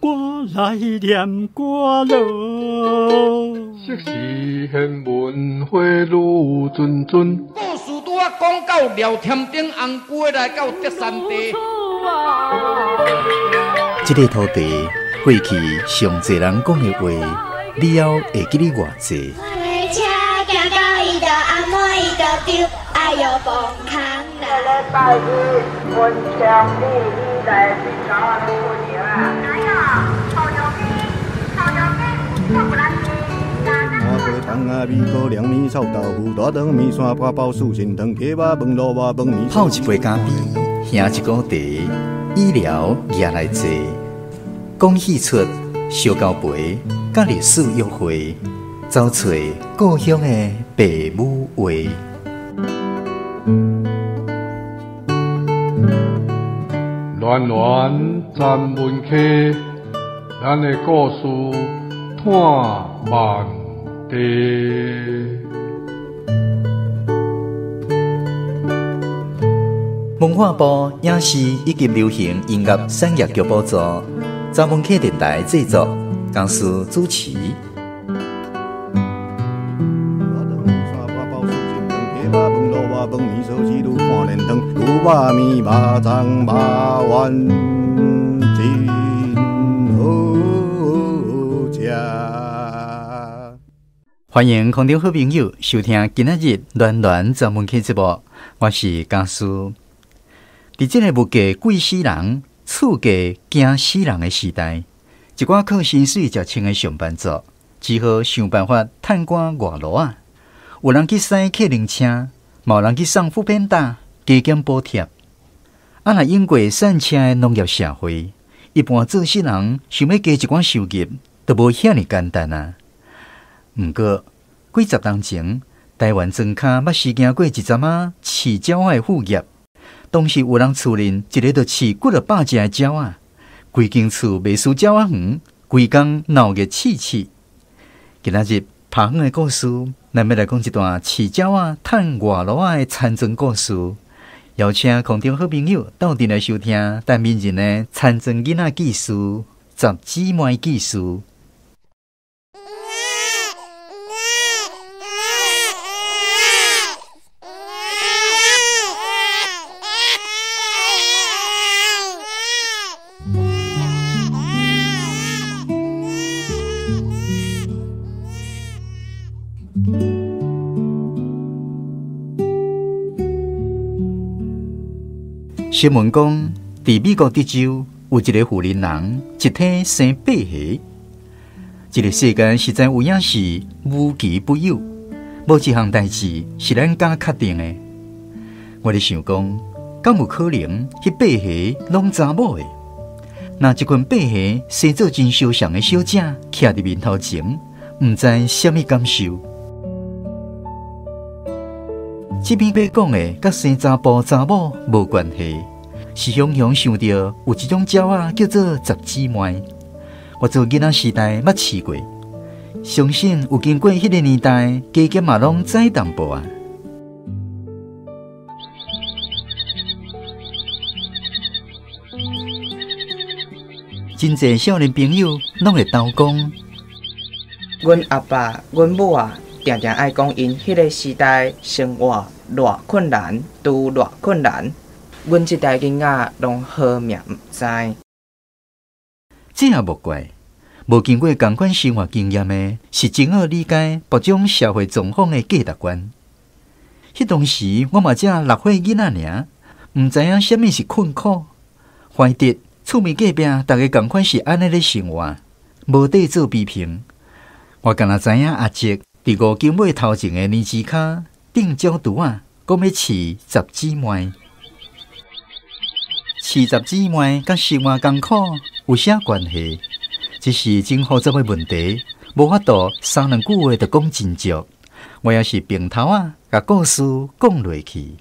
我來念歌囉。昔時玄文花女谆谆。故事拄仔講到廖添丁紅龜來到德山地。這个土地過去上濟人講的話，了後會記得偌濟？泡一杯咖啡，喝一壺茶，醫療也來坐，講戲出燒交陪，佮歷史約會，走揣故鄉的爸母話。暖暖咱文溪，咱的故事伴万地。文化部影視以及流行音樂產業局補助，查文溪電台製作，公司主持。歡迎空中好朋友收聽今仔日暖暖查文溪節目，我是家師。佇這个物價貴死人、厝價驚死人的時代，一寡靠薪水食穿的上班族，只好想辦法趁寡外勞仔。有人去駛客運車，嘛有人去送 foodpanda 加減補貼。啊，若用過散車的農業社會，一般做事人想欲加一寡收入，都無遐爾簡單啊。毋過幾十年前，台灣莊跤捌實行過一陣仔飼鳥仔的副業。當時有人厝裡一个就飼幾落百隻的鳥仔，規間厝袂輸鳥仔園，規工鬧熱刺刺。今仔日拍遠的故事，咱欲來講一段飼鳥仔趁外路仔的田莊故事。邀請空中好朋友鬥陣來收聽陳明仁的田莊囡仔記事、十姊妹記事。新聞講，佇美國德州有一個婦人人一體生八個，這个世間實在有影是無奇不有，無一項代誌是咱敢確定的。我咧想講，敢有可能彼八個攏查某的？若這群八個生做真相像的小姐，徛佇面頭前，毋知啥物感受。這邊欲講的，佮生查埔查某無關係，是雄雄想著有一種鳥仔叫做十姊妹。我做囡仔時代捌飼過，相信有經過彼个年代，加減嘛攏知淡薄仔。真濟少年朋友攏會兜講，阮阿爸、阮母啊，定定愛講𪜶彼个時代生活偌困難，拄偌困難。阮這代囡仔攏好命毋知。這也無怪，無經過仝款生活經驗的，是真好理解別種社會狀況的價值觀。彼當時我嘛才6歲囡仔爾，毋知影啥物是困苦。懷得厝邊隔壁，逐家仝款是按呢咧生活，無得做批評。我敢若知影阿叔佇五更尾頭前的年枝跤頂鳥櫥仔，講欲飼十姊妹。飼十姊妹佮生活艱苦有啥關係？這是真複雜的問題，無法度三兩句話就講真足。我也是平頭仔，共故事講落去。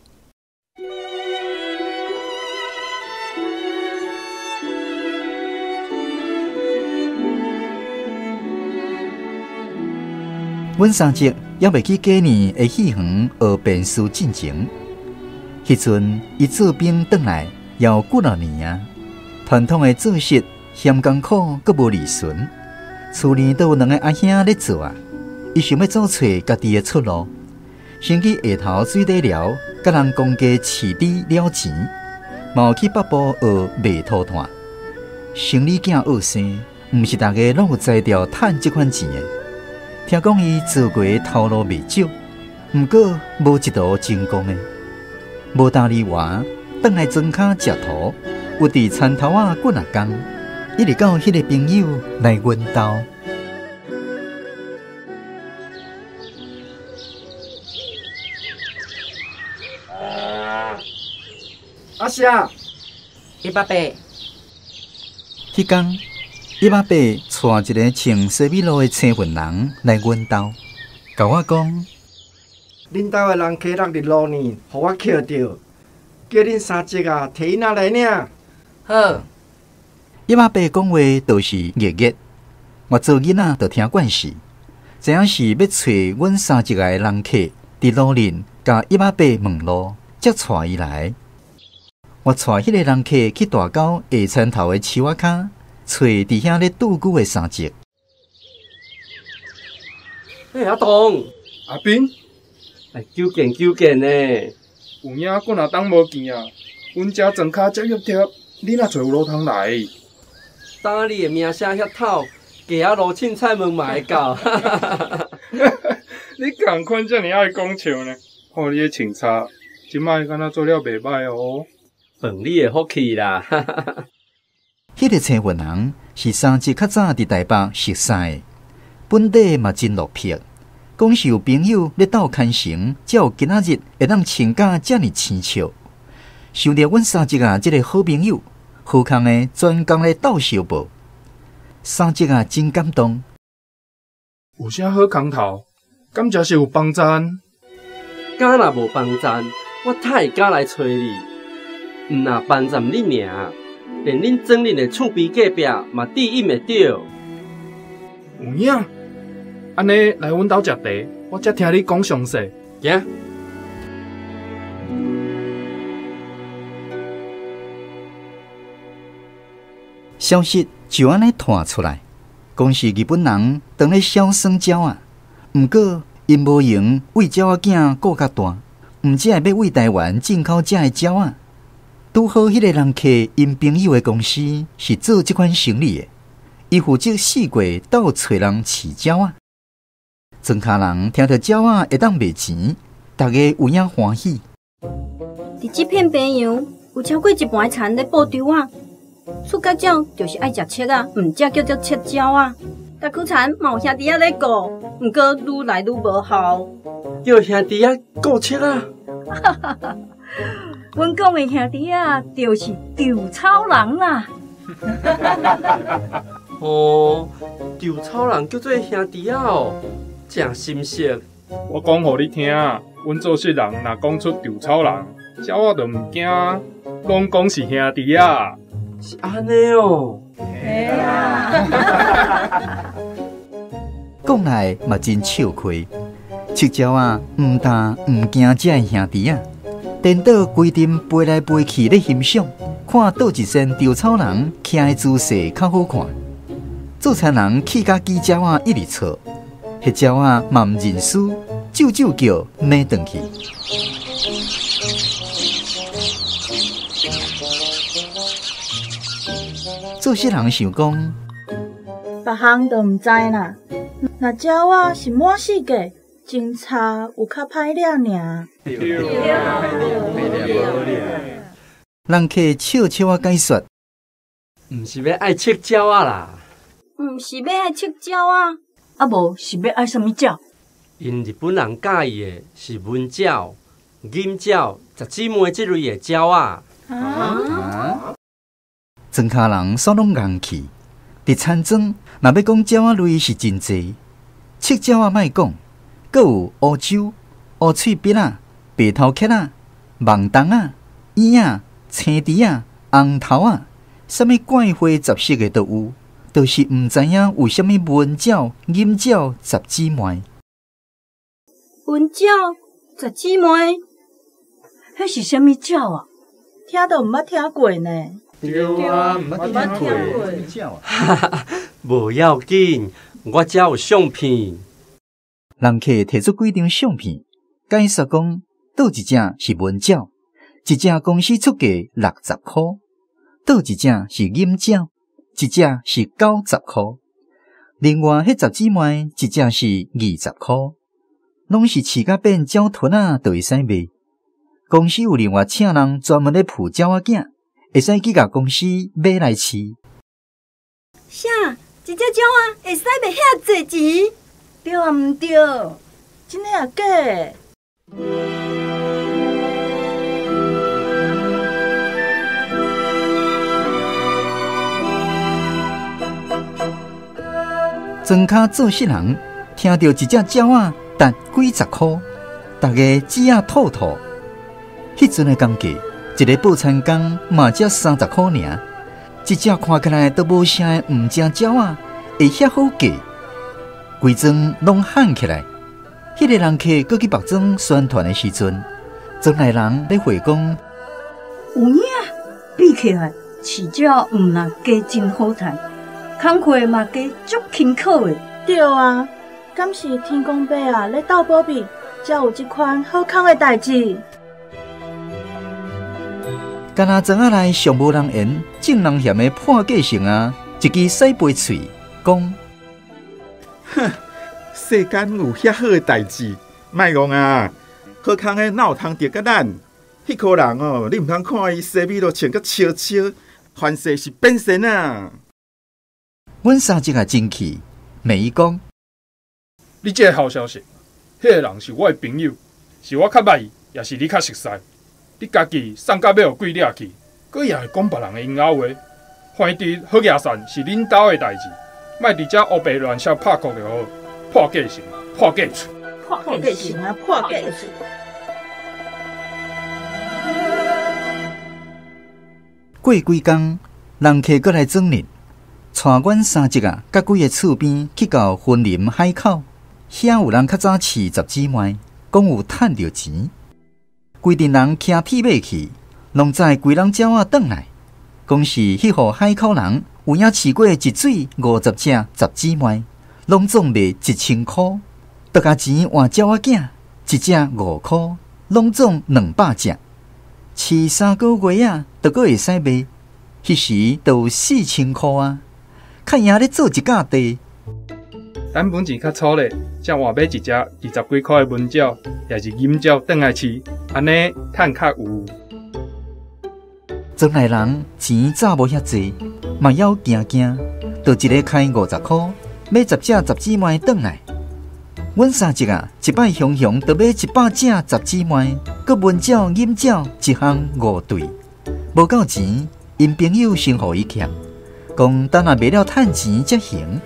阮三叔猶未去過年的戲園學便書進前，彼陣伊做兵轉來，猶幾若年啊。傳統的做穡嫌艰苦，阁无利润。厝里都有两个阿兄咧做啊，伊想欲走揣家己的出路，先去下头水底寮，佮人讲价饲猪了钱，嘛有去北部学卖土炭。生理囝恶生，毋是逐个拢有才调趁这款钱的。听讲伊做过头路袂少，毋过无一途成功的。无大理活，转来庄跤食土，有伫田头仔滚仔工，一直到彼个朋友来阮兜。阿霞，叶伯伯。彼工，叶伯伯带一个穿西米露的青云人来阮兜，共我讲：恁兜的人客落伫路呢，予我捡著，叫恁三叔啊，提𪜶来领。好。叶伯伯讲话都是热热，我做囡仔就听惯势，知影是欲揣阮三叔仔的人客伫路里共叶伯伯问路，才带伊来。我带彼个人客去大沟下田头的树仔跤，揣伫遐咧拄久的三叔。欸，阿东，阿斌，哎，久见久见呢。有影过若冬无见啊，阮遮庄跤遮热贴，你哪揣有路通来？当你的名声遐透，街仔路凊彩问嘛会到。你仝款遮尔爱讲笑呢？看你的穿插，这摆敢若做了袂䆀哦。本你的福气啦！彼个青云人是三叔较早伫台北熟似的，本地嘛真落魄。讲是有朋友咧斗牵绳，才有今仔日会当穿甲遮尔生笑。想著阮三叔啊，这个好朋友，好康的专工咧斗相报，三叔啊真感动。有啥好空头？敢真是有帮赞？敢若无帮赞，我太会敢来揣你。毋若帮赞恁尔，连恁庄恁的厝边隔壁嘛指引会著。有影？按呢来阮兜食茶，我才听你讲详细。行。消息就按呢传出来，讲是日本人当咧痟耍鸟仔，毋过𪜶无闲为鸟仔囝顾较大，毋只会欲为台湾进口遮的鸟仔。拄好彼个人客𪜶朋友的公司是做这款生意的，伊负责四界斗揣人饲鸟仔。庄跤人听著鸟仔会当卖钱，逐家有影欢喜。伫这片平洋有超过一半的田咧捕猪仔，触角鸟就是爱食粟仔，毋才叫做粟鸟仔。大区田嘛有兄弟仔咧顾，毋过愈来愈无效。叫兄弟仔顾粟仔。阮讲的兄弟仔，就是稻草人啦。哦，稻草人叫做兄弟仔哦，真心色。我讲予你听，阮做事人若讲出稻草人，鸟仔就毋惊，拢讲是兄弟仔。是按呢哦。嘿啊。讲来嘛真笑亏，粟鸟仔毋但毋惊这个兄弟仔。颠倒规阵飞来飞去咧欣赏，看佗一身稻草人徛的姿势较好看。做田人气甲几鸟仔一直吵，彼鸟仔嘛毋认输，啾啾叫，暝转去。做事人想讲，别项都毋知啦，若鸟仔是满世界。真差有较歹掠尔。人客笑笑仔解说，毋是欲爱粟鸟仔啦，毋是欲爱粟鸟仔，啊无是欲爱啥物鸟？𪜶日本人佮意的是文鸟、银鸟、十姊妹这类的鸟仔。啊！庄跤人煞拢戆去，伫田庄若欲讲鸟仔类是真济，粟鸟仔莫讲。阁有乌鹫、乌喙笔仔、白头壳仔、网筒仔、燕仔、青猪仔、红头仔，啥物怪花杂色的都有，就是毋知影有啥物文鸟、银鸟、十姊妹。文鸟、十姊妹，彼是啥物鸟啊？听都毋捌听过呢。對啊，毋捌聽過。哈哈，無要緊，我遮有相片。人客提出幾張相片，解釋講，佗一隻是文鳥，一隻公司出價60箍；佗一隻是銀鳥，一隻是90箍。另外，彼十姊妹一隻是20箍，攏是飼甲變鳥豚仔，就會使賣。公司有另外請人專門咧抱鳥仔囝，會使去共公司買來飼。啥？一隻鳥仔會使賣遐濟錢？對啊，毋對？真的抑假的？庄跤做事人聽著一隻鳥仔值幾十箍，逐家舌仔吐吐。彼陣的工價，一个報餐工嘛才30箍爾，一隻看起來都無啥的毋正鳥仔會遐好價，規莊攏喊起來。彼个人客閣去別莊宣傳的時陣，莊內人咧回講：有影，比起來飼鳥毋若加真好趁，工課嘛加足輕巧的。對啊，敢是天公伯啊咧鬥保庇，才有這款好康的代誌。敢若莊仔內上無人緣、眾人嫌的破價性啊，一支使杯喙講：哼，世間有遐好的代誌，莫戇啊！好康的哪有通著佮咱？彼箍人哦，你毋通看伊西米露穿甲超超，凡事是变神啊！阮三叔仔真气，骂伊講：你這个好消息，彼个人是我的朋友，是我較捌伊，也是你較熟似。你家己送到欲予鬼掠去，閣也會講別人的閒話。反正好額散是恁兜的代誌，莫佇遮烏白亂寫拍鼓就好。破價成，破價喙，破價成啊，破價喙。過幾工，人客閣來庄日，帶阮三叔仔佮幾个厝邊去到雲林海口，遐有人較早飼十姊妹，講有趁著錢。規陣人騎鐵馬去，攏載規籠鳥仔轉來，講是彼戶海口人有影飼過一水50隻十姊妹，攏總賣1000箍，就共錢換鳥仔囝，一隻5箍，攏總200隻，飼3個月仔，就閣會使賣，彼時就有4000箍啊，較贏咧做一甲地。咱本錢較粗咧，才換買一隻20幾箍的文鳥，也是銀鳥轉來飼，按呢趁較有。庄内人錢早無遐濟，嘛猶驚驚，就一個開50箍，買10隻十姊妹轉來。阮三叔仔一擺雄雄就買100隻十姊妹，閣文鳥、銀鳥一項5對，無夠錢，𪜶朋友先予伊欠，講等下賣了趁錢才行。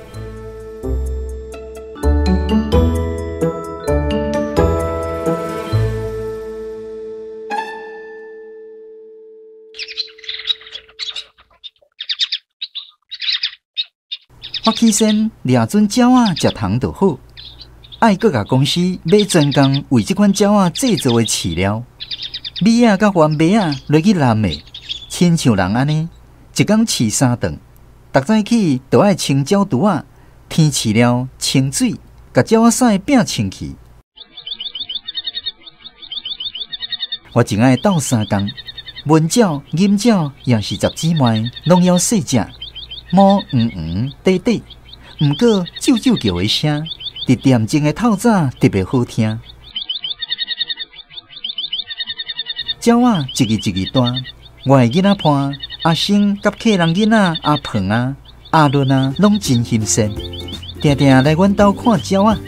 我起先掠准鳥仔食糖就好，愛閣共公司買專工為這款鳥仔製作的飼料，米仔佮番麥仔落去淋的，親像人按呢，一工飼3頓，逐早起就愛清鳥櫥仔，添飼料、清水，共鳥仔屎摒清去。我真愛鬥相共，文鳥、銀鳥也是十姊妹，攏猶細隻。毛黃黃短短，毋過啾啾叫的聲，佇點鐘的透早特別好聽。鳥仔一日一日大，我的囡仔伴阿生佮客人囡仔阿鵬啊、阿倫啊，攏真欣羡，定定來阮兜看鳥仔。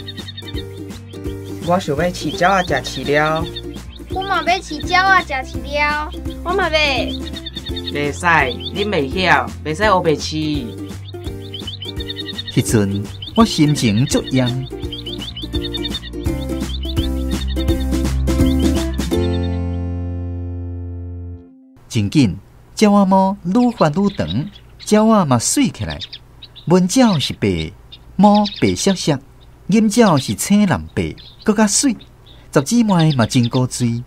我想欲飼鳥仔食飼料。我嘛欲飼鳥仔食飼料。我嘛欲。袂使，恁袂曉，袂使烏白飼。彼陣我心情足恙。真緊，鳥仔毛愈發愈長，鳥仔嘛媠起來。文鳥是白，毛白雪雪；銀鳥是青藍白，閣較媠。十姊妹嘛真古錐。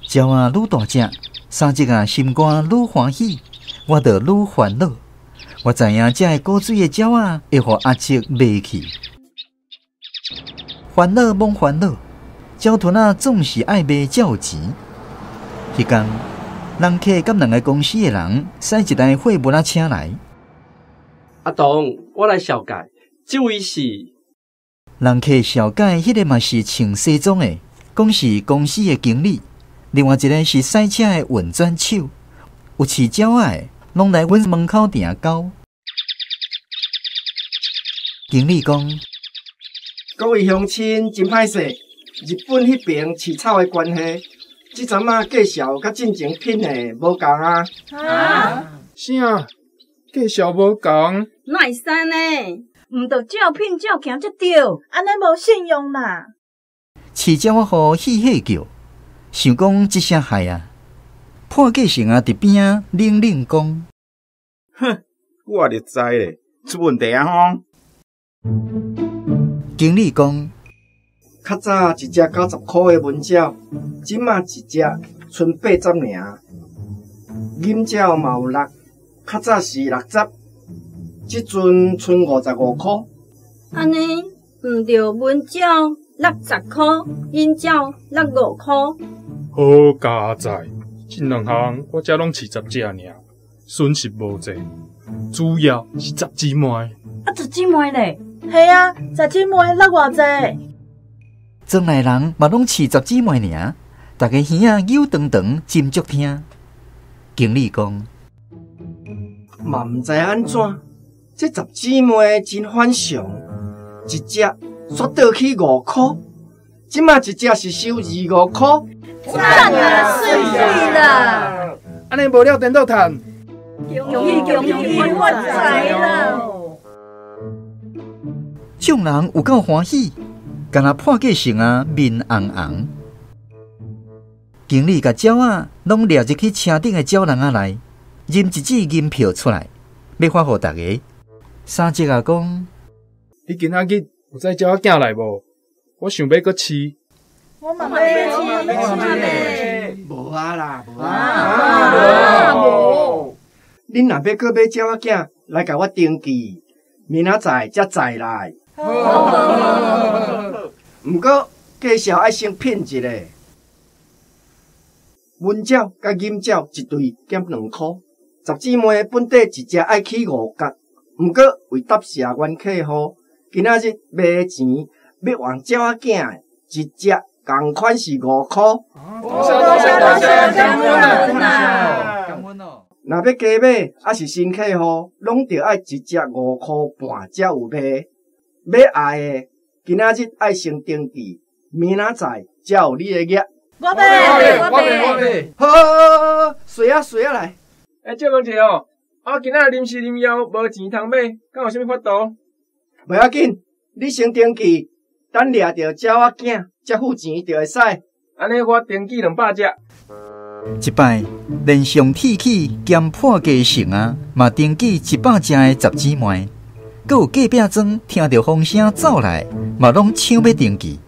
鳥仔愈大隻，三叔仔心肝愈歡喜，我就愈烦恼。我知影这个古水的鸟仔会予阿叔卖去，烦恼罔烦恼，鸟豚仔总是爱卖才有钱。彼工，人客佮两个公司的人驶一台货物仔车来。阿东，我来绍介，这位是。人客绍介，彼个嘛是穿西装的，讲是公司的经理；另外一个是赛车的运转手，有饲鸟仔的，拢来阮门口埕交。经理讲：各位乡亲，真歹势，日本彼边饲草的关系，这阵仔价数佮进前品的无仝啊！啊？啥？价数无仝？哪会使呢？毋著照品照行才对，按呢无信用啦。饲鸟仔户戏戏叫，想讲这声害啊！破价成啊，伫边仔冷冷讲：哼，我就知咧，出问题啊吼！经理讲，较早一只90箍的文鸟，这马一只賰80尔。银鸟嘛有6，较早是60，这阵賰55箍。按呢，毋著文鸟60箍，银鸟65箍。好佳哉，这两项我才拢饲10只尔，损失无济，主要是十姊妹。啊，十姊妹咧？系啊，十姊妹六偌济。庄内人嘛拢饲十姊妹尔，大家耳仔扭长长，斟酌听。经理讲，嘛毋知按怎，这十姊妹真反常，一只煞倒去5箍，这马一只是收25箍。赞啊，媠媠啦！按呢无了颠倒趁。恭喜恭喜，发财啦！众人有够欢喜，敢若破价成啊，面红红。经理共鸟仔拢掠入去车顶的鸟笼仔内，认一纸银票出来，欲发予大家。三叔仔讲：你今仔日有载鸟仔囝来无？我想欲阁饲。我嘛欲饲，我嘛欲。无啊啦，无啊，无。恁若欲阁买鸟仔囝，来共我登记，明仔载才载来。好。毋过价数爱先品一下。文鸟佮银鸟一对减2箍，十姊妹本底一只爱起5角，毋过为答谢阮客户，今仔日卖钱欲换鸟仔囝的，一只仝款是5箍。多谢多谢多谢，感恩啊！感恩哦。若欲加买，抑是新客户，拢著爱一只5箍半才有卖。欲爱的，今仔日爱先登记，明仔载才有你的额。我买，我买，我买。好，好，好，随啊，随啊来。欸，借问一下哦，我今仔临时临要无钱通买，敢有啥物法度？袂要紧，你先登记，等掠著鸟仔囝，才付钱就会使。按呢，我登记200只。一摆连上铁起兼破价成啊，嘛登记100只的十姊妹，阁有隔壁庄听著风声走来，嘛拢抢欲登记。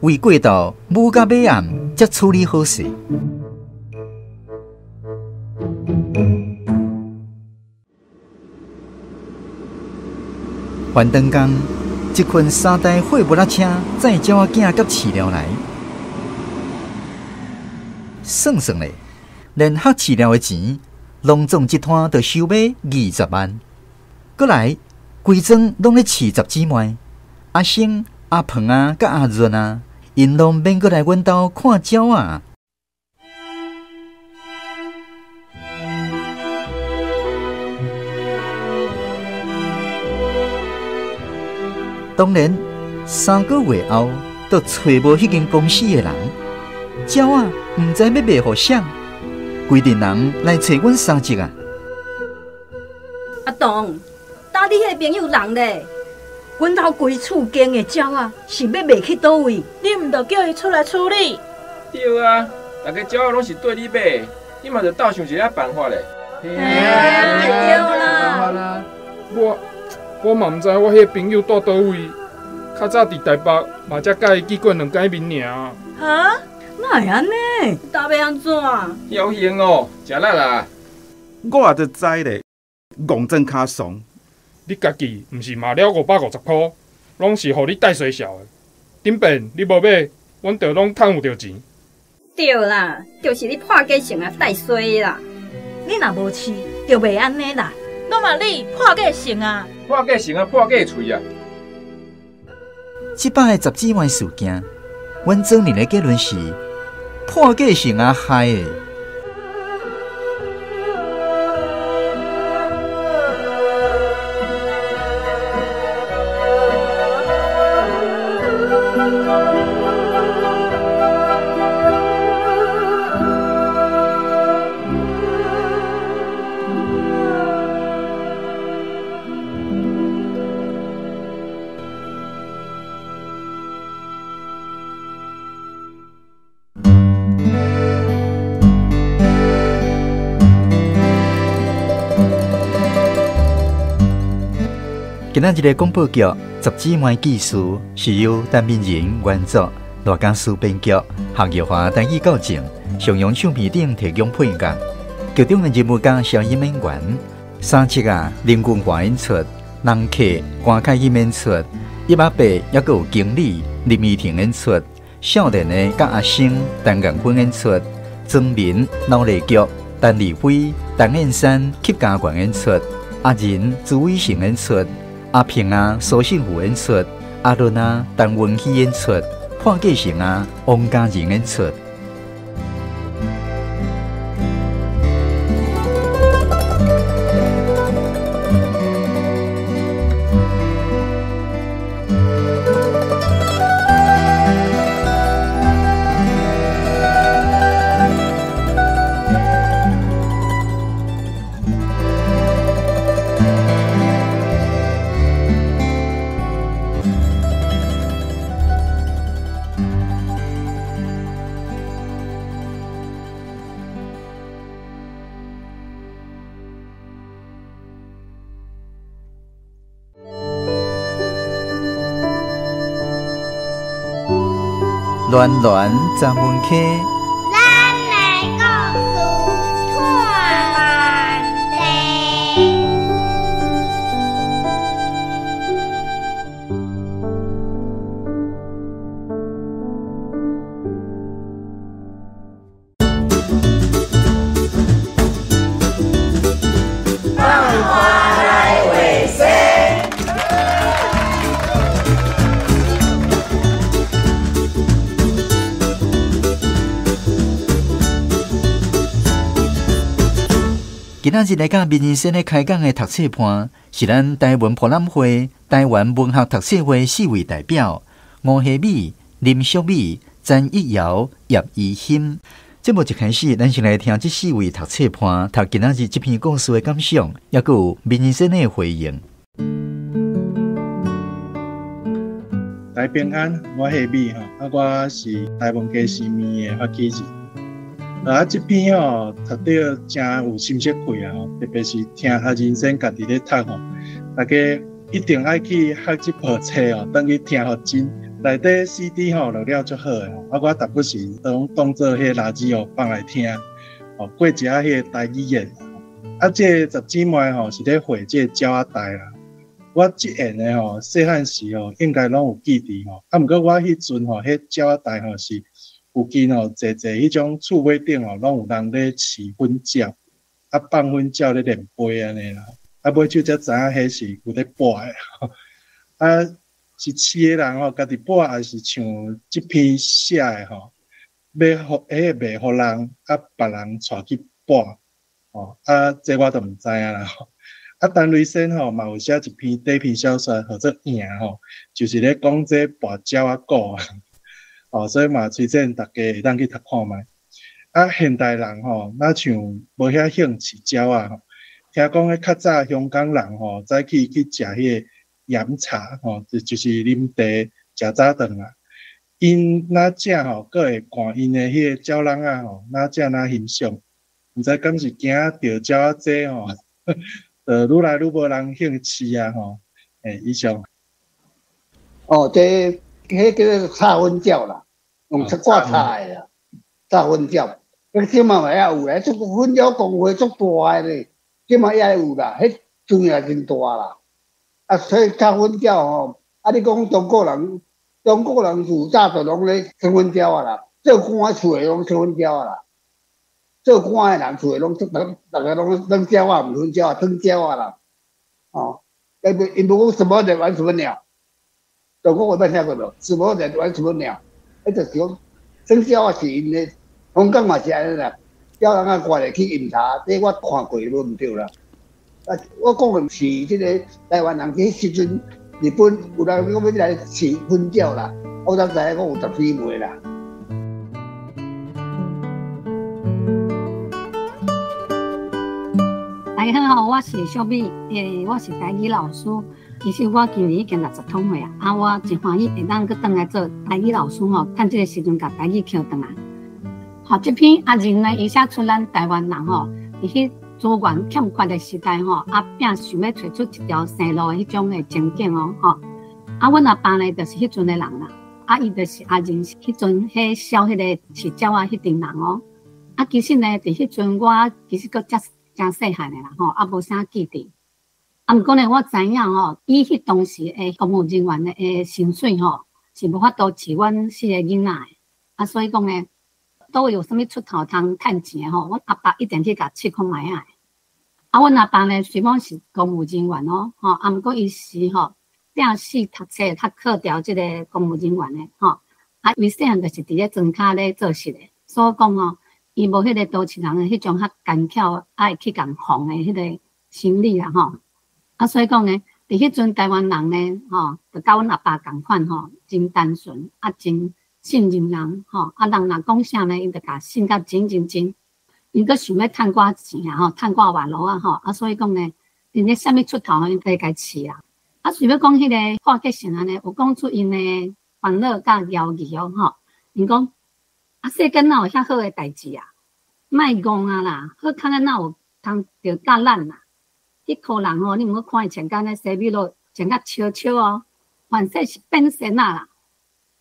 为过到母甲尾暗，才处理好势。还灯工，一群3台货物仔车载鸟仔囝佮饲料来，算算咧，连合饲料的钱，农总这摊就收买20万。阁来，规庄拢咧饲十姊妹，阿生、阿鹏啊，佮阿润啊，𪜶拢免阁来阮兜看鸟仔。当然，3个月后，都揣无彼间公司的人，鸟仔毋知欲卖予谁，规阵人来揣阮三叔啊。阿东，搭你彼个朋友人咧？阮兜规厝间的鸟仔是欲卖去佗位？你毋著叫伊出来处理？对啊，逐家鸟仔拢是对你买，你嘛著斗想一下办法咧。嘿啊，对啦。我嘛毋知我彼个朋友住佗位，较早伫台北嘛才佮伊见过2摆面尔。哈？哪会按呢？到欲按怎？侥幸哦，食力啦。我就知咧，戆装較爽。你家己毋是嘛了550箍，攏是予你帶衰潲的。頂遍你無買，阮就攏趁有著錢。對啦，就是你破價成啊帶衰啦。你若無飼，就袂按呢啦。攏嘛你破價成啊！破價成啊，破價喙啊！這擺的十姊妹事件，阮祖兒的結論是破價成啊害的。今仔日的廣播劇《十姊妹記事》是由陳明仁原作，賴家書編劇，夏玉華台語教正，上揚唱片頂提供配樂。劇中的人物佮聲音演員，三七仔林君華演出，人客關凱欣演出，葉阿伯猶閣有經理林怡婷演出，少年的佮阿星陳彦芬演出，莊民劉麗菊、陳麗輝、陳燕山、客家源演出，阿仁朱偉成演出。阿平啊，蘇信福演出；阿倫啊，陳文熙演出；破繼成啊，王家仁演出。暖暖十门溪。咱的故事拖慢地。放花来画生。今仔日來佮民人生咧開講的讀冊伴，是咱台灣博覽會、台灣文學讀冊會四位代表：吳希美、林淑美、陳逸瑤、葉怡欣。節目一開始，咱先來聽這四位讀冊伴讀今仔日這篇故事的感想，抑閣有民人生的回應。大家平安，我希美吼，啊，我是台灣家私麵的發起人。啊，這篇吼讀著真有心血氣啊！特別是聽阿仁先家己咧讀吼，大家一定愛去學這部冊哦，轉去聽予真。內底 CD 吼落了足好的，啊，我逐不時攏當做彼個垃圾哦放來聽，哦，過一下彼個台語言。啊，這個十姊妹吼是咧畫這個鳥仔代啦。我這缘的吼，細漢時吼應該攏有記佇吼，啊，毋過我彼陣吼，彼鳥仔代吼是。附近吼，濟濟彼種厝尾頂吼，攏有人咧飼粉鳥，啊放粉鳥咧練飛按呢啦。啊，尾手才知影彼是有咧跋的，啊是飼的人吼，家己跋，抑是像這篇寫的吼，欲予彼個賣予人，啊別人帶去跋，吼啊這我就毋知影啦。啊，陳雷先吼嘛有寫一篇短篇小說，號做贏吼，就是咧講這跋鳥仔故。哦，所以嘛，推薦大家會當去讀看覓。啊，現代人吼，若像無遐興飼鳥仔吼，聽講彼較早香港人吼，早起去食彼個鹽茶吼，就是啉茶食早頓啊。𪜶若食吼，閣會看𪜶的彼個鳥籠仔吼，若食若欣賞，毋知敢是驚著鳥仔济吼，就愈來愈無人興飼啊吼。欸，以上。哦，這彼叫做插粉鳥啦，用掛插的啦，插粉鳥。這這嘛嘛也有咧，這粉鳥公會足大的咧，這馬也有啦，彼資源真大啦。啊，所以炒粉鳥吼，啊，你講中國人，中國人自早就攏咧炒粉鳥啊啦，做官厝的攏炒粉鳥啊啦，做官的人厝的攏逐逐个攏耍鳥仔，毋粉鳥仔，耍鳥仔啦。哦，𪜶無講什麼人玩什麼鳥，中國話捌聽過無？什麼人玩什麼鳥？彼就是講耍鳥仔是𪜶的，香港嘛是按呢啦，叫人仔過來去飲茶，這我看過無毋對啦。啊，我講的是這個台灣人，彼時陣日本有人講欲來飼粉鳥啦，我才知影講有十姊妹啦。大家好，我是小美，我是台語老師。其實我今年已經60通歲啊，啊，我真歡喜會當閣轉來做台語老師吼，趁這個時陣共台語捡轉來。好，這篇阿仁呢，伊寫出咱台灣人吼，佇彼資源欠缺的時代吼，啊，拼想欲揣出一條生路的彼種的情景哦，吼。啊，阮阿爸呢，就是彼陣的人啦，啊，伊就是阿仁彼陣彼痟彼個飼鳥仔彼陣人哦。啊，其實呢，佇彼陣我其實閣遮誠細漢的啦，吼，啊，無啥記得。啊，毋過呢，我知影吼，以彼當時的公務人員的薪水吼，是無法度飼阮四个囡仔的。啊，所以講呢，佗位有啥物出頭通趁錢的吼，阮阿爸一定去共試看覓仔。啊，阮阿爸呢，雖講是公務人員哦，吼，啊，毋過伊是吼，拼死讀冊較靠調這个公務人員的吼。啊，伊細漢就是佇咧莊跤咧做事的，所以講吼，伊無彼个都市人的彼種較艱巧，愛去共防的彼个心理啦吼。啊，所以講呢，佇彼陣台灣人呢，吼，就佮阮阿爸仝款吼，真單純，啊，真信任人吼。啊，人若講啥呢，𪜶就共信甲真認真。𪜶閣想欲趁寡錢啊，吼，趁寡外勞啊，吼。啊，所以講呢，𪜶咧啥物出頭，𪜶都會共飼啊。啊，想欲講彼个化結成按呢，有講出𪜶的煩惱佮猶豫哦，吼。𪜶講啊，世間哪有遐好的代誌啊？莫戇啊啦，好康的哪有通著佮咱啦？彼箍人吼，你毋好看伊穿甲按呢西米露，穿甲笑笑哦，反正是變仙仔啦。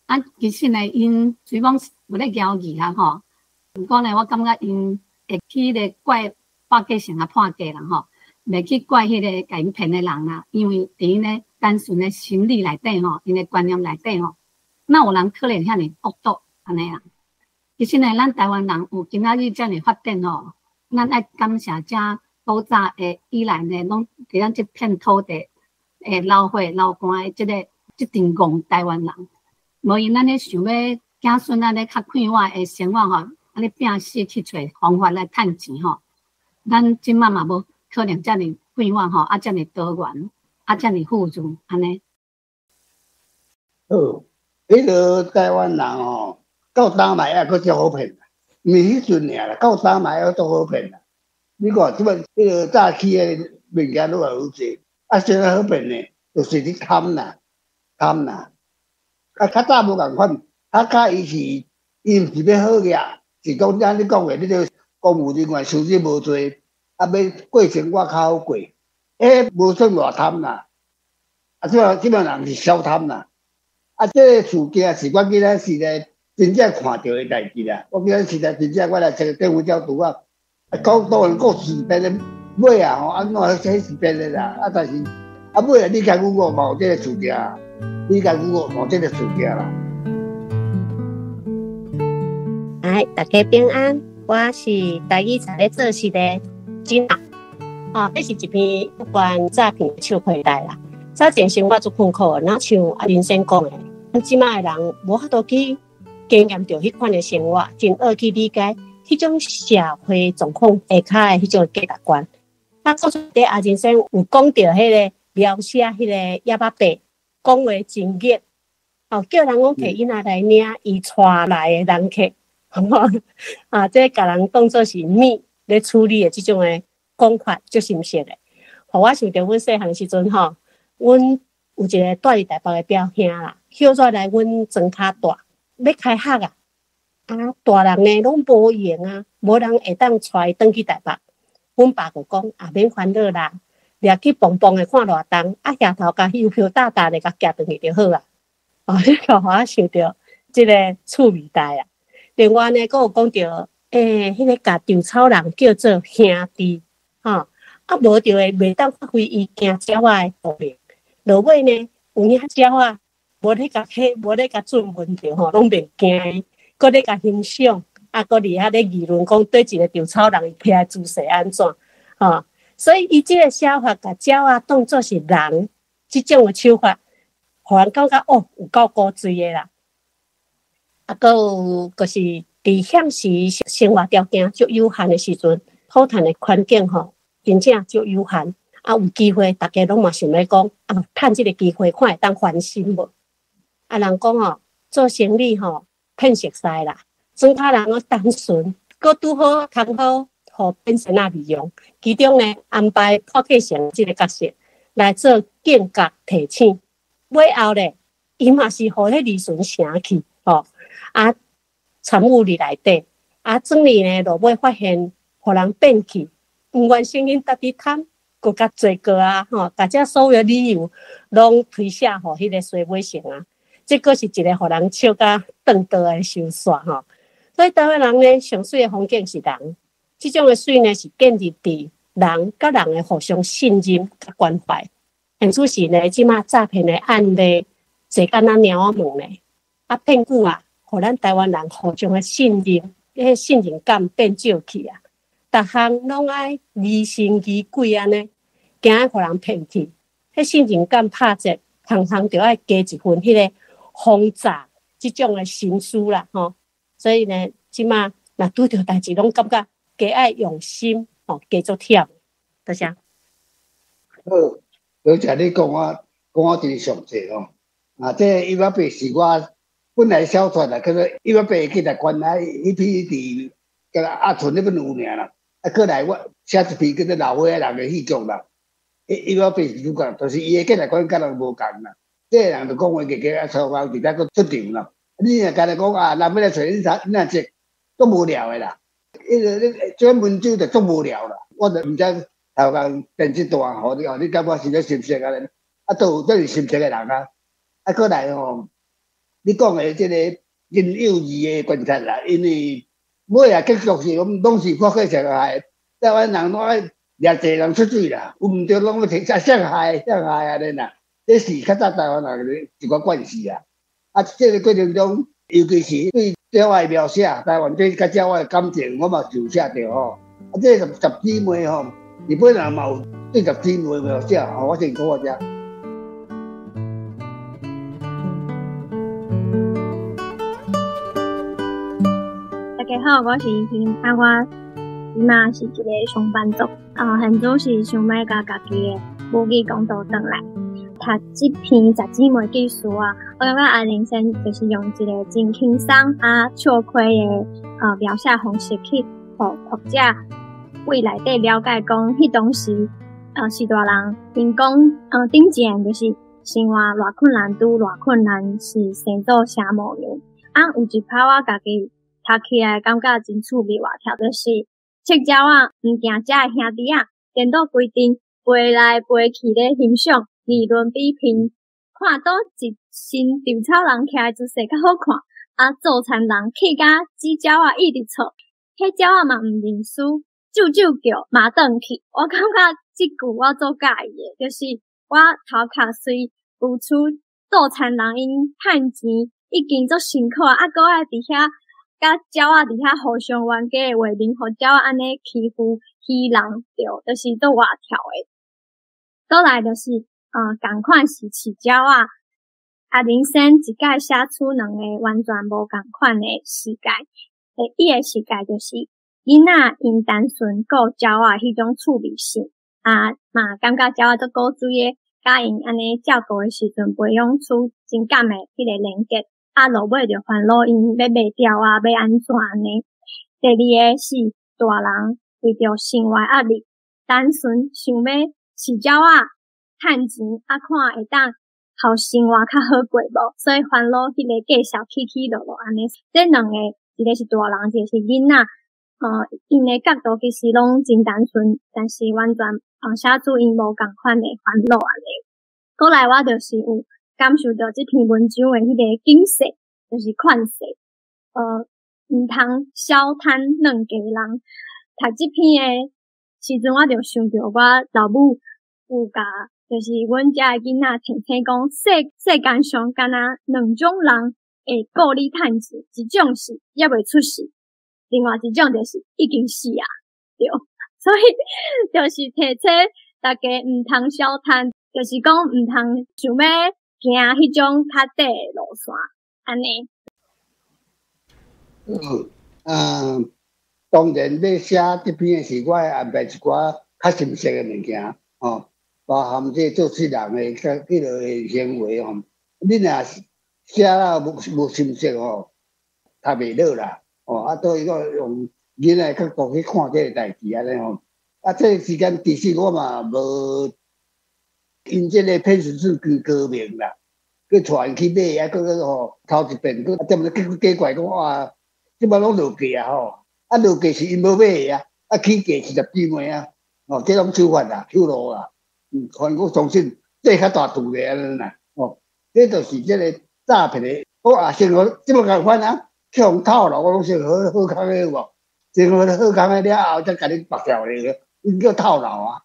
啊，其實呢，𪜶雖講有咧猶豫啊吼，毋過呢，我感覺𪜶會去咧怪化結成啊破價啦吼，袂去怪彼个共𪜶騙的人啦，因為佇𪜶咧單純的心理內底吼，𪜶的觀念內底吼，哪有人可能遐爾惡毒按呢啦？其實呢，咱台灣人有今仔日遮爾發展吼，咱愛感謝遮古早的以來呢，攏佇咱這片土地的流血流汗的這个這陣戇台灣人，無𪜶按呢想欲子孫按呢較快活的生活吼，按呢拼死去揣方法來趁錢吼，咱這擺嘛無可能遮爾快活吼，啊遮爾多元，啊遮爾富足按呢。好，彼个台灣人吼，到今嘛猶閣足好騙，毋是彼陣爾啦，到今嘛猶閣足好騙啦。你看，這擺彼个早起的物件愈來愈濟，啊，啥物好騙呢？就是你貪啦，貪啦。啊，較早無仝款，較早伊是伊毋是欲好額，是講按你講的，你這公務人員收入無濟，啊，欲過生活較好過，欸，無算偌貪啦。啊，這擺人是小貪啦。啊，這个事件是我囡仔時代真正看著的代誌啦。我囡仔時代真正我來揣政府鳥拄仔。講當然故事編的尾啊吼，按怎彼是編的啦。啊，但是啊尾啊，你共阮五嘛有這个事件，你共阮五嘛有這个事件啦。哎，大家平安，我是台語在咧做事的金娜。哦，這是一篇有關詐騙的笑屁代啦。早前生活足困苦的，若像阿林先講的，咱這擺的人無法度去經驗著彼款的生活，真學去理解彼種社會狀況下跤的彼種價值觀。啊，講出佇阿仁先有講著彼个描寫彼个葉仔伯講話真熱，哦，叫人講提囡仔來領伊帶來的人客，啊，這共人當做是物咧處理的這種的講法，足深刻的。予我想著阮細漢時陣吼，阮有一个住佇台北的表兄啦，歇煞來阮莊跤住，欲開學啊，啊，大人呢攏無閒啊，無人會當帶伊轉去台北。阮爸就講啊，免煩惱啦，掠去磅磅的看偌重，啊，額頭共郵票貼貼咧，共寄轉去就好啊。哦，這個予我想著這个趣味代啊。另外呢，閣有講著，彼个共稻草人叫做兄弟，吼，啊，啊，無就會袂當發揮伊驚鳥仔的功能。落尾呢，有影鳥仔無咧共彼，無咧共質問著吼，攏袂驚伊，閣咧共欣賞，啊，閣佇遐咧議論講佗一個稻草人伊徛的姿勢按怎，吼。所以伊這个寫法，共鳥仔當做是人，這種的手法，予人感覺哦，有夠古錐的啦。啊，閣有就是佇現時生活條件足有限的時陣，好趁的環境吼，真正足有限。啊，有機會，逐家攏嘛想欲講啊，趁這个機會，看會當翻身無？啊，人講吼，做生意吼，騙熟似啦，莊跤人攏單純，閣拄好通好，予騙仙仔利用。其中呢，安排破繼成這个角色來做警覺提醒。尾後咧，伊嘛是予彼李順城去吼，啊，參與佇內底，啊，轉去呢，落尾發現予人騙去，毋願承認家己貪，閣較濟過啊，吼，共這所有理由攏推卸予彼个西尾城啊，這閣是一個予人笑甲斷刀的收煞吼。所以台灣人呢，上媠的風景是人，這種的媠呢是建立佇人佮人的互相信任佮關懷。現此時呢，這馬詐騙的案例濟甲若貓仔毛呢，啊騙久啊，予咱台灣人互相的信任，彼个信任感變少去啊。逐項攏愛疑神疑鬼按呢，驚予人騙去，彼信任感拍折，通通著愛加一份彼个防詐這種的心思啦，吼。所以呢，這馬若拄著代誌，攏感覺加愛用心，吼，加足忝。多謝。好，多謝你講我講我真詳細吼。啊，這個伊仔伯是我本來小說啦，叫做伊仔伯去來關愛，彼篇佇敢若阿春彼本有爾啦。啊，過來我寫一篇叫做老歲仔人的戲劇啦。伊仔伯是主角，就是伊的價值觀佮人無仝啦。這个人就講話硬硬啊，粗口，佇遮閣出場啦。你若干焦講啊，人欲來揣你，你若這足無聊的啦。彼个你這篇文章就足無聊啦。我就毋知頭殼變這大吼，你哦，你感覺是咧心酸啊？啊，都有這是心酸的人啊。啊，過來吼，你講的這個真幼稚的觀察啦，因為尾啊結局是講攏是破過成害，台灣人攏愛掠濟人出水啦，有毋對攏欲提啊，誰害誰害按呢啦？這是較早台灣人的一寡慣勢啊。啊，這個過程中，尤其是對鳥仔的描寫，台灣對佮鳥仔的感情，我嘛有寫著吼。啊，這個十姊妹吼，日本人嘛有對十姊妹描寫吼，我先講到這。大家好，我是怡婷，啊，我這馬是一个上班族，啊，現在是想欲共家己的母語講倒轉來。讀這篇十姊妹記事啊，我感覺阿玲先就是用一个真輕鬆啊笑詼的描寫方式去，予讀者對內底了解講，彼當時序大人𪜶講，頂一前就是生活偌困難，拄偌困難是生做啥模樣。啊，有一擺我家己讀起來感覺真趣味活跳，就是赤鳥仔毋驚食的兄弟仔，顛倒規陣飛來飛去咧欣賞，議論比拼，看佗一身稻草人徛的姿勢較好看。啊，做田人氣甲指鳥仔一直錯，彼鳥仔嘛毋認輸，啾啾叫嘛轉去。我感覺這句我足佮意的，就是我頭殼雖有出做田人𪜶趁錢已經足辛苦啊，閣愛佇遐佮鳥仔佇遐互相冤家的畫面，予鳥仔按呢欺負魚人，對，就是足活跳的。閣來就是，仝款是飼鳥仔，啊，人生一擺寫出兩个完全無仝款的世界。伊的世界就是囡仔𪜶單純顧鳥仔彼種趣味性，啊，嘛感覺鳥仔足古錐的，佮𪜶按呢照顧的時陣，培養出情感的彼个連結。啊，落尾就煩惱𪜶欲賣鳥仔，欲按怎按呢？第二个是大人為著生活壓力，單純想欲飼鳥仔趁錢，啊，看會當予生活較好過無？所以煩惱彼个計數起起落落按呢。這兩个，一个是大人，一个是囡仔，𪜶的角度其實攏真單純，但是完全寫出𪜶無仝款的煩惱按呢。過來我就是有感受著這篇文章的彼个景色，就是款式，毋通小貪軟雞人。讀這篇的時陣，我就想著我老母有共，就是阮遮的囡仔提醒講，世間上敢若兩種人會顧你趁錢，一種是猶未出世，另外一種就是已經死啊，對。所以就是提醒大家毋通小貪，就是講毋通想欲行彼種較短的路線，按呢。當然欲寫這篇的時，我會安排一寡較深色的物件，吼，包含這做事人的較彼落的行為吼。你若寫了無深色吼，讀袂落啦，吼，啊，所以講用囡仔的角度去看這個代誌按呢吼。啊，這個時間其實我嘛無，𪜶這个騙術是真高明啦，閣帶𪜶去買啊，閣閣吼頭一遍，閣踮咧結假怪講哇，這擺攏落價啊吼，啊落價是𪜶無買的啊，啊起價是十姊妹啊，哦，這攏手法啦，手路啦，反正我相信這較大度的按呢啦，哦，這就是這个詐騙的，我也生活這麼仝款啊，去予套路，我攏先好好康的有無？先好好康的了後，才共你縛掉咧，𪜶叫套路啊，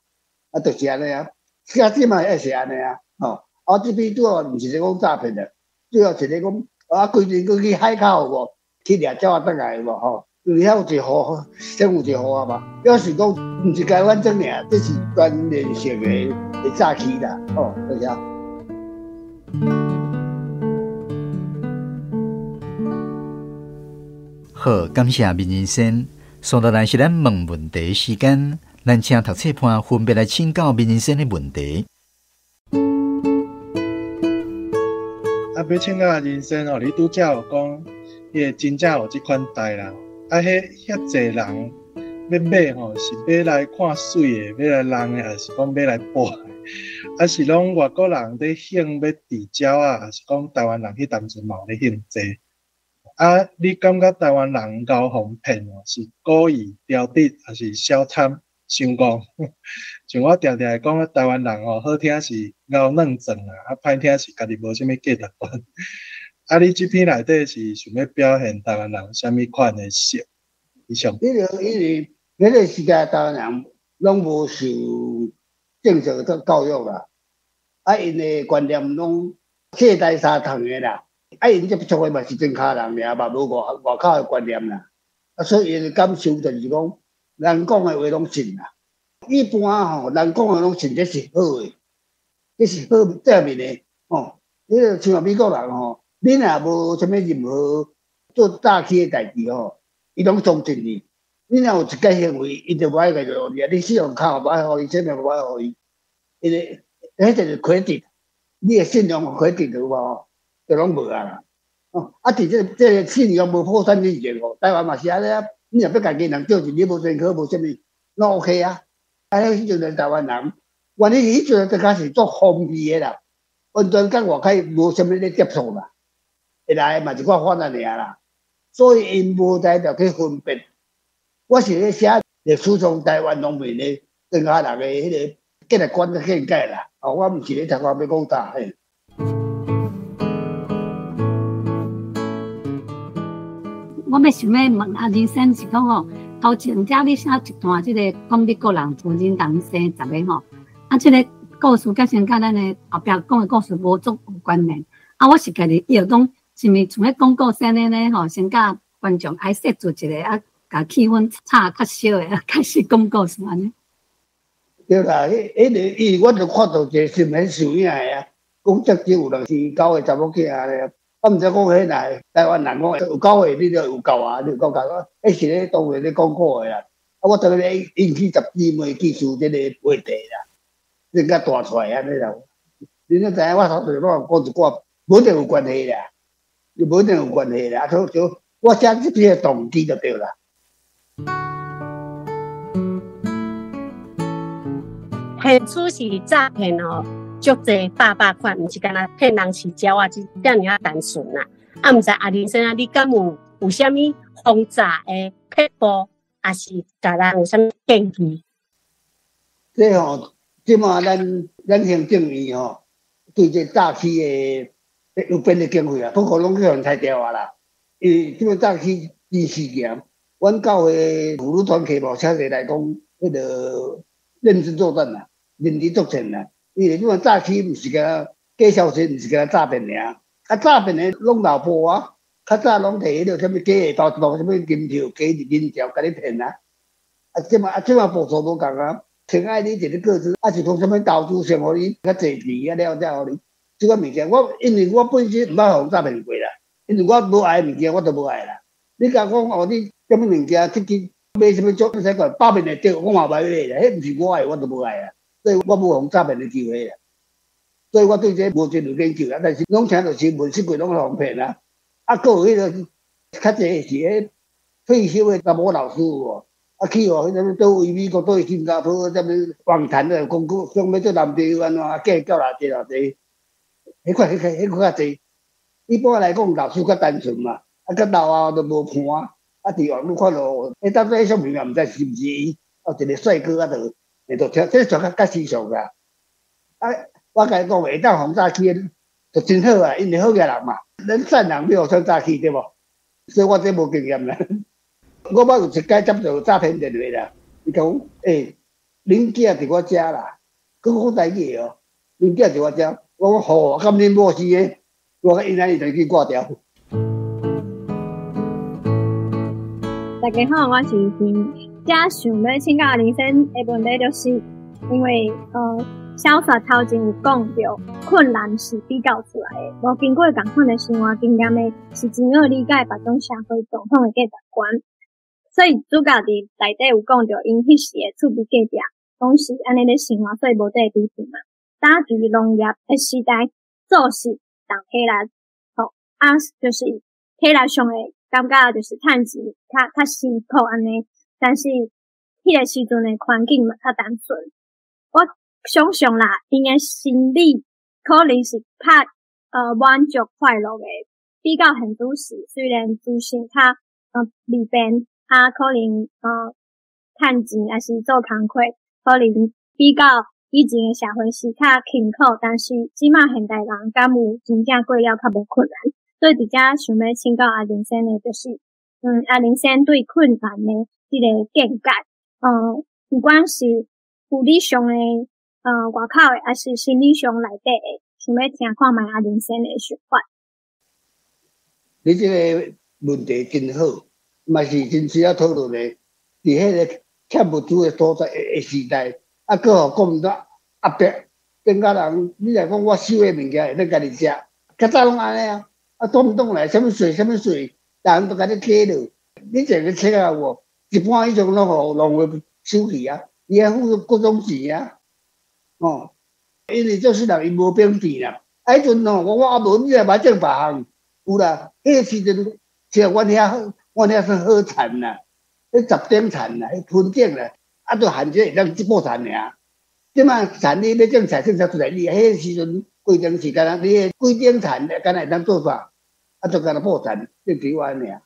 啊，就是按呢啊，寫這嘛也是按呢啊，吼，啊，這邊主要毋是咧講詐騙的，主要是咧講啊，規陣閣去海口有無？去掠鳥仔轉來有無？吼，因為遐有一戶，先有一戶啊嘛，表示講毋是台灣種爾，這是全面性的的詐欺啦，吼，就是啊。好，感謝閔仁先。接落來是咱問問題時間，咱請讀冊伴分別來請教閔仁先的問題。啊，欲請教仁先哦，你拄才有講，彼个真正有這款代啦。啊，彼遐濟人欲買吼，是欲來看媠的，欲來弄的，抑是講欲來博的？啊，是攏外國人咧興欲飼鳥仔，抑是講台灣人彼當陣嘛有咧興這個？啊，你感覺台灣人𠢕予騙哦，是故意挑剔，抑是小貪傷戇？像我定定會講，台灣人哦，好聽是𠢕軟鑽啦，啊歹聽是家己無啥物價值觀。啊，你這篇內底是想欲表現台灣人啥物款的性？以上。彼个因為彼个時代台灣人攏無受正常的教育啦，啊，𪜶的觀念攏世代相傳的啦。啊，𪜶接觸的嘛是莊跤人爾，嘛無外口的觀念啦。啊，所以𪜶的感受就是講，人講的話攏信啦。一般吼，人講的攏信，這是好的，這是好正面的吼。你像美國人吼，你若無啥物任何做詐欺的代誌吼，伊攏相信你。你若有一個行為，伊就無愛共你啊。你信用卡無愛予伊，啥物無愛予伊，因為彼就是 credit，你的信用 credit 有無？就攏無啊啦。哦，啊，佇這個信用無破產之前吼，台灣嘛是按呢啊。你若欲共銀行借錢，你無前科無啥物，攏 OK 啊。啊，彼時陣台灣人，原因是彼陣就開始做封閉的啦，完全佮外界無啥物咧接觸啦，會來嘛一寡番仔爾啦，所以𪜶無才調去分辨。我是咧寫歷史上台灣農民的莊跤人的彼个價值觀佮見解啦。哦，我毋是咧讀冊欲講詐騙。我欲想欲問啊，仁先是講吼，頭前遮你寫一段這个講美國人無人當生十个吼，啊，這个故事佮先佮咱的後壁講的故事無足有關聯。啊，我是家己臆講，是毋是像彼廣告先的呢？吼，先佮觀眾愛設做一个啊，共氣氛炒較燒的，啊，開始講故事按呢。對啦，彼个伊我就看到一个新聞上映的啊，講這只有人生九个查某囝咧。我毋知講彼若台灣人講有九歲，你就有夠啊，你有夠夠。彼是咧當然咧講過的啦。啊，我當然引起十姊妹繼續這个話題啦，恁較大出來按呢啦。恁都知影，我頭前攏講一寡，無一定有關係啦，無一定有關係啦。啊，所以我寫這篇的動機就對啦。騙子是詐騙哦。足濟百百款，毋是干焦騙人飼鳥仔，這爾仔單純啦。啊，毋知阿仁先啊，你敢有啥物防詐的撇步，抑是共人有啥物建議？這吼，這馬咱行政院吼，對這詐欺的有編的經費啊，不過攏去予人裁掉啊啦。因為這馬詐欺真事件，阮教會婦女團體無遮濟來講，彼个認知作戰啦，認知作戰啦。因為這擺早期毋是干假消息，毋是干詐騙爾，較詐騙的攏老婆啊，較早攏提彼个啥物假的包一包啥物金條、假銀條，共你騙啊。啊，這擺啊，這擺步數無仝啊，先愛你一个個資，啊是講啥物投資先予你較濟錢啊了才予你。這款物件，我因為我本身毋捌予人詐騙過啦，因為我無愛的物件，我就無愛啦。你共講哦，你啥物物件去去買啥物足，使講百面會著，我嘛無愛買啦，彼毋是我愛的，我就無愛啦。所以我無予人詐騙的機會啦。所以我對這無深入研究啦，但是攏聽著新聞，這過攏予人騙啊。啊，閣有彼个較濟是彼退休的查某老師有無？啊，去予彼个佗位美國、佗位新加坡，啥物訪談的講講，講欲做男朋友按怎，啊，計較偌濟偌濟，彼款彼個彼款較濟。一般來講，老師較單純嘛，啊，較老啊都無伴，啊，佇網路看著，彼當初彼相片嘛，毋知是毋是伊，啊，一个帥哥啊，就會就聽，這就較較時尚啦。啊，我共你講，會當予詐欺的，就真好啊，因為好額人嘛，咱善人欲予誰詐欺對無？所以我這無經驗啦。我捌有一擺接到詐騙電話啦，伊講，欸，恁囝佇我遮啦，閣講台語哦，恁囝佇我遮，我講好，敢恁某生的，我共伊按呢伊就去掛掉。大家好，我是婷。遮想欲請教阿林先的問題，就是因為小說頭前有講著困難是比較出來的，無經過仝款的生活經驗的，是真好理解別種社會狀況的價值觀。所以主角佇內底有講著，𪜶彼時的厝邊隔壁攏是按呢咧生活，所以無得比拼嘛。早期農業的時代，做事重體力，吼啊，就是體力上的感覺就是趁錢較較辛苦按呢。但是彼个時陣的環境嘛較單純，我想像啦，𪜶的心理可能是較滿足快樂的，比較現主時，雖然資訊較利便，啊可能趁錢抑是做工課，可能比較以前的社會是較勤苦，但是這馬現代人敢有真正過了較無困難。所以佇遮想欲請教阿林先的，就是阿林先對困難的這個見解，不管是物理上的，外口的，抑是心理上內底的，想欲聽看覓阿林先的想法。你這個問題真好，嘛是真需要討論的。佇彼个欠物資的所在的時代，啊，閣予國民黨壓迫，變甲人，你若講我收的物件會當家己食，較早攏按呢啊，啊，國民黨來，啥物稅，啥物稅，人都共你加落，你一个冊仔有無？一半以上攏予農會收去啊，伊愛付各種錢啊，哦，因為做事人伊無本錢啦。啊，彼陣吼，我我啊無，你若欲種別項，有啦。彼个時陣，像阮遐，阮遐算好田啦，彼十點田啦，彼盆景啦，啊，都限制會當一亩田爾。這馬田你欲種菜，種啥出來？你彼个時陣規定是敢若你幾點田，敢若會當做啥？啊，就干焦脯田種稻仔爾。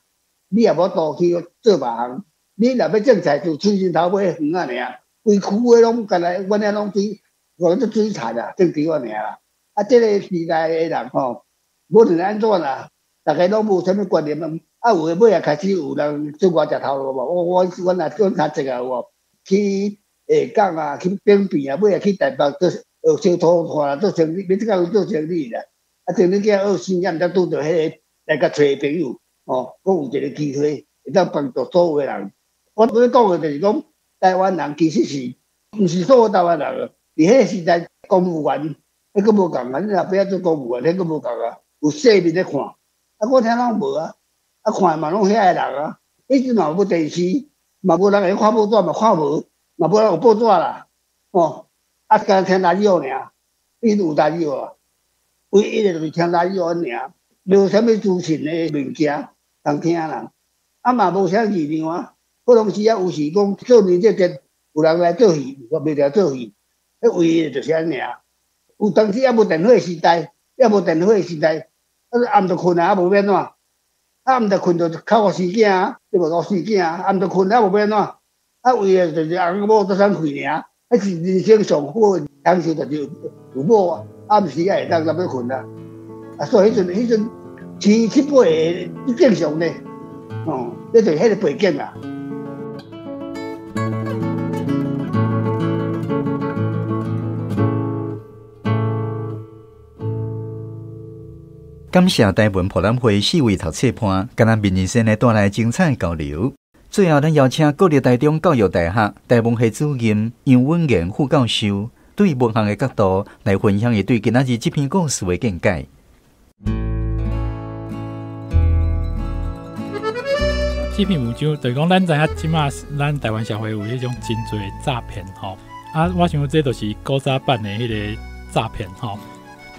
你也無法度去做別項。你若欲種菜，就水盡頭尾園仔爾，規區的攏干焦，阮遐攏水，講做水田啊，種稻仔爾啦。啊，這个時代的人吼，無論按怎啦，逐家攏無啥物觀念啊。啊，有的尾仔開始有人出外食頭路無？我我阮若阮較濟啊有無？去下港啊，去反邊啊，尾仔去台北做學小土炭做生理，欲這個做生理啦。啊，生理囝學生，也毋知拄著彼个來共揣朋友，吼，閣有一个機會會當幫助所有的人。我欲講的就是講，台灣人其實是，毋是所有台灣人，佇彼个時代公務員，彼閣無仝啊！你若欲做公務員，彼閣無仝啊，有細面咧看，啊，我聽攏無啊，啊，看的嘛攏遐个人啊，彼陣嘛無電視，嘛無人會看報紙嘛看無，嘛無人有報紙啦，吼，啊，干焦聽ラジオ爾，彼陣有ラジオ啊，唯一的就是聽ラジオ爾，無啥物資訊的物件通聽啦，啊嘛無啥議量啊。彼當時啊，有時講做年這節有人來做戲，袂著做戲，彼唯一的就是按呢爾。有當時猶無電話時代，猶無電話時代，啊暗就睏啊，啊無欲按怎？暗就睏就哭予生囝啊，對無？予生囝啊，暗就睏啊，無欲按怎？啊，唯一的就是翁某做送開爾，彼是人生上好的享受，就是有某啊，暗時也會當入去睏啊。啊，所以彼陣彼陣生七八个正常的，哦，這就是彼个背景啦。感謝台文博覽會四位讀冊伴，佮咱面人生來帶來精彩交流。最後，咱邀請國立台中教育大學台文系主任楊穩賢副教授，對文學的角度來分享伊對今仔日這篇故事的見解。這篇文章就是講，咱知影這馬咱台灣社會有彼種真濟詐騙吼，啊，我想這就是古早版的彼個詐騙吼。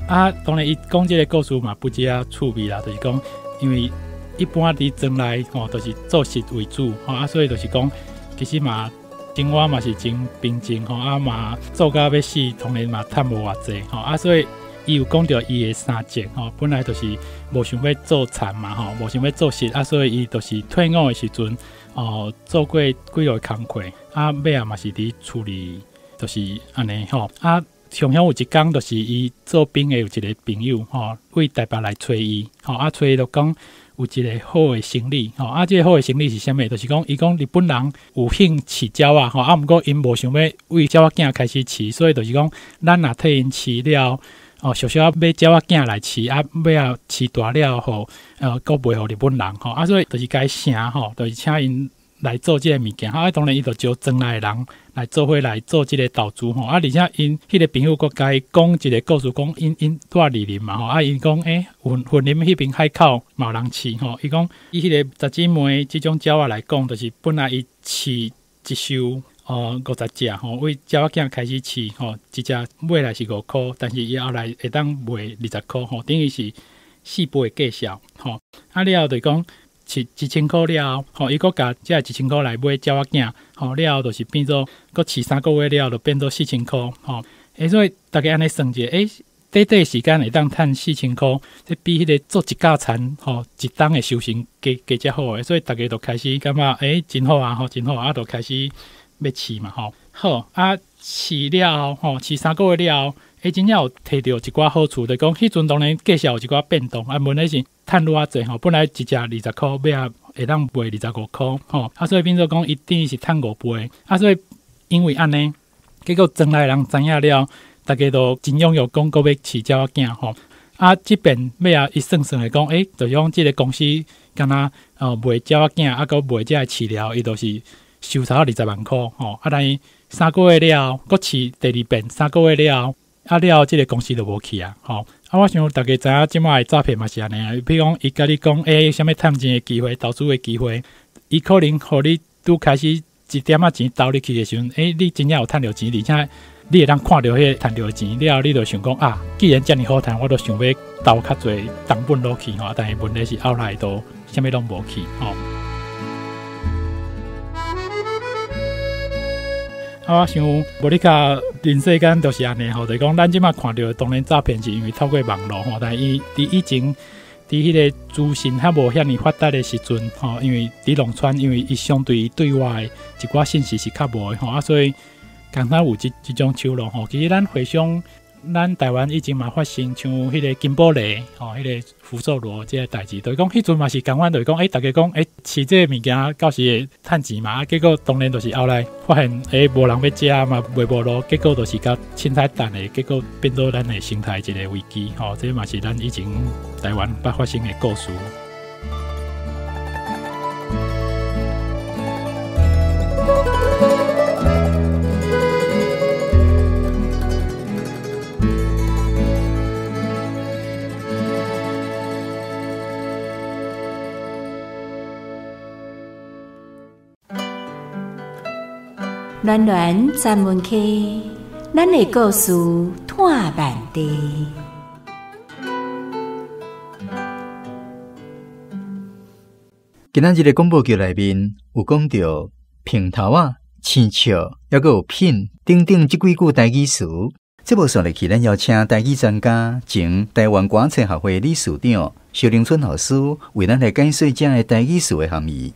啊，當然伊講這個故事嘛，不止啊趣味啦，就是講，因為一般佇莊內吼，都是做實為主吼，啊，所以就是講，其實嘛，生活嘛是真平靜吼，啊嘛做甲欲死，當然嘛趁無偌濟吼，啊，所以伊有講著伊的三節吼，本來就是無想欲做田嘛吼，無想欲做實啊，所以伊就是退伍的時陣哦，做過幾落工課，啊，尾仔嘛是佇厝裡，就是按呢吼，啊。常常有一工，就是伊做兵的有一個朋友吼，為台北來揣伊吼，啊揣伊就講有一個好的生理吼，啊這個好的生理是啥物？就是講伊講日本人有興飼鳥仔吼，啊毋過𪜶無想欲為鳥仔囝開始飼，所以就是講咱若替𪜶飼了，哦，小小買鳥仔囝來飼，啊尾仔飼大了後，閣賣予日本人吼，啊所以就是共伊成吼，就是請𪜶來做這个物件，啊，當然伊就招莊內的人來做伙來做這个投資吼，啊，而且𪜶彼个朋友閣共伊講一个故事，講𪜶𪜶住二林嘛吼，啊，𪜶講雲林彼邊海口嘛有人飼吼，伊講以彼个十姊妹這種鳥仔來講，就是本來伊飼一收哦50隻吼，為鳥仔囝開始飼吼，一隻買來是5箍，但是伊後來會當賣20箍吼，等於是4倍的價數吼，啊了後就講。飼1000箍了後，吼，伊閣共這1000箍來買鳥仔囝，吼，了後就是變做閣飼3個月了後，就變做4000箍，吼，所以逐家按呢算者，短短時間會當趁4000箍，這比彼个做一甲田，吼，一冬的收成加加遮好的，所以逐家就開始感覺，真好啊，吼，真好啊，就開始欲飼嘛，吼，好，啊，飼了後，吼，飼3個月了後，真正有提著一寡好處，就講彼陣當然價數有一寡變動，啊，問題是趁愈仔濟吼，本來一隻20箍，尾仔會當賣25箍吼，啊，所以變做講伊等於是趁5倍，啊，所以因為按呢，結果莊內人知影了，逐家都真踴躍講閣欲飼鳥仔囝吼，啊，這邊尾仔伊算算來講，就是講這个公司敢若賣鳥仔囝，啊，閣賣這个飼料，伊就是收差20萬箍吼，啊，但是3個月了後，閣飼第二遍，3個月了後。啊了後，這个公司就無去啊，吼！啊，我想逐家知影，這擺的詐騙嘛是按呢啊。比如講，伊共你講，啥物趁錢的機會、投資的機會，伊可能予你拄開始一點仔錢投入去的時陣，你真正有趁著錢，而且你會當看著彼个趁著的錢了後，你就想講啊，既然遮爾好趁，我就想欲投較濟成本落去吼。但是問題是後來都啥物攏無去吼。啊，我想無你較人世間就是按呢吼，就是講咱這馬看著當然詐騙是因為透過網路吼，但伊佇以前佇彼个資訊較無遐爾發達的時陣吼，因為佇農村，因為伊相對對外的一寡信息是較無的吼，啊，所以敢若有這種手路吼。其實咱回想咱台灣以前嘛發生像彼个金寶螺吼，彼个福壽螺這个代誌，就是講彼陣嘛是仝款，就是講逐家講飼這个物件到時會趁錢嘛，啊，結果當然就是後來發現無人欲食嘛，賣無路，結果就是共凊彩趁的，結果變做咱的生態一个危機吼，這嘛是咱以前台灣捌發生的故事。暖暖专门区，咱的故事湠万地。今仔日的广播剧内面有讲到平头仔、青笑，抑阁有品等等这几句台语词。节目煞落去，咱邀请台语专家、前台湾歌册学会理事长萧玲春老师为咱来解说这个台语词的含义。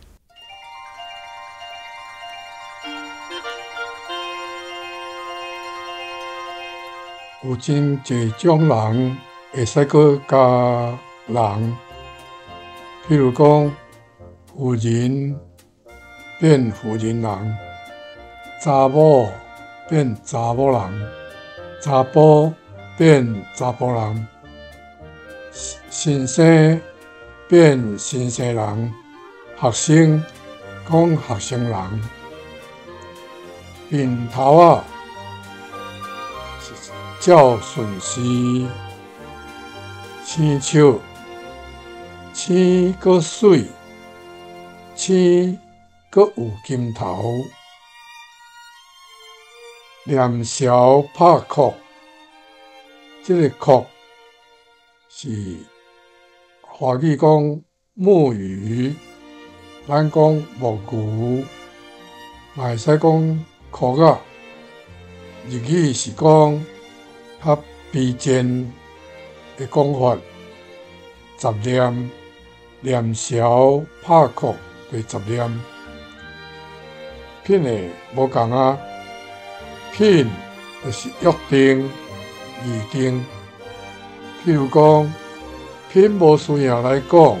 有真济种人会使阁加人，譬如讲，妇人变妇人人，查某变查某人，查埔变查埔人，先生變先生人，學生講學生人，面頭仔照順時，青笑，青閣媠，青閣有金頭，念潲拍殼，這个殼是華語講木魚，咱講木魚，嘛會使講殼仔。日語是講較卑賤的講法，雜念，念潲拍殼的雜念，品的無仝啊，品就是約定、議定。譬如講，品無需要來講。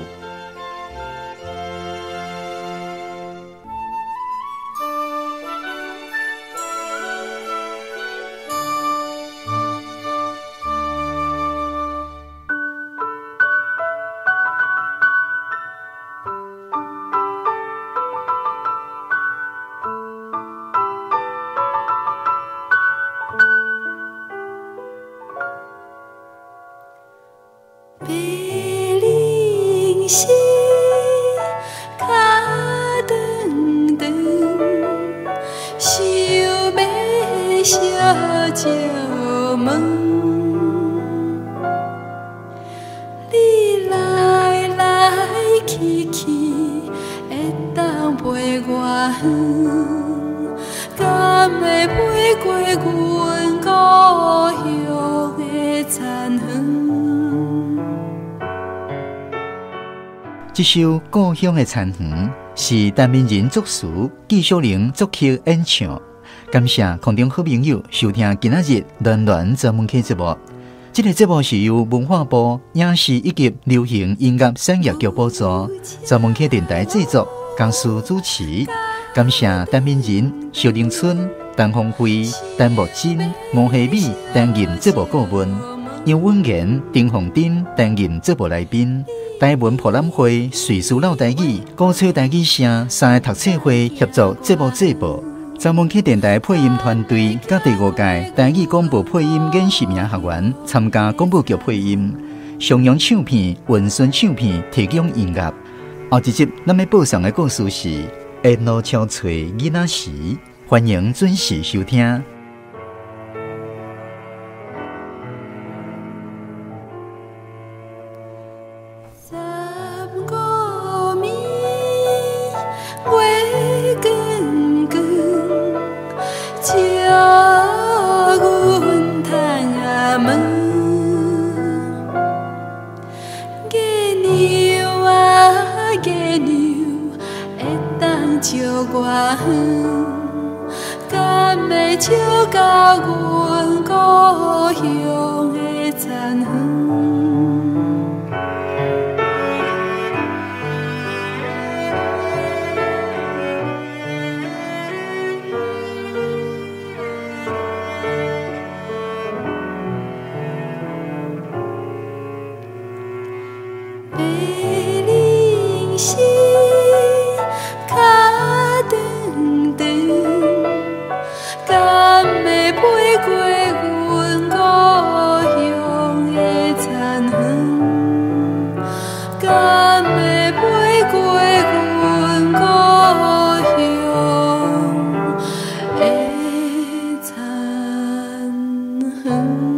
白灵丝跤长长，想欲相借问，你来来去去，会当飞偌远？敢会飞过阮故乡的田园？這首《故鄉的田園》是陳明仁作詞，紀小玲作曲演唱。感謝空中好朋友收聽今仔日暖暖專門客節目。這个節目是由文化部影視以及流行音樂產業局補助，專門客電台製作，江蘇主持。感謝陳明仁、蕭玲春、陳鳳慧、陳木珍、吳希美擔任節目顧問，楊文賢、丁鳳珍擔任節目來賓。台文博覽會、瑞士老台語、鼓吹台語聲三个讀冊會協助節目製播。專門客電台配音團隊佮第五屆台語廣播配音演習名學員參加廣播劇配音。上揚唱片、雲順唱片提供音樂。後一集咱欲播送的故事是《沿路憔悴囡仔時》，歡迎準時收聽。 嗯。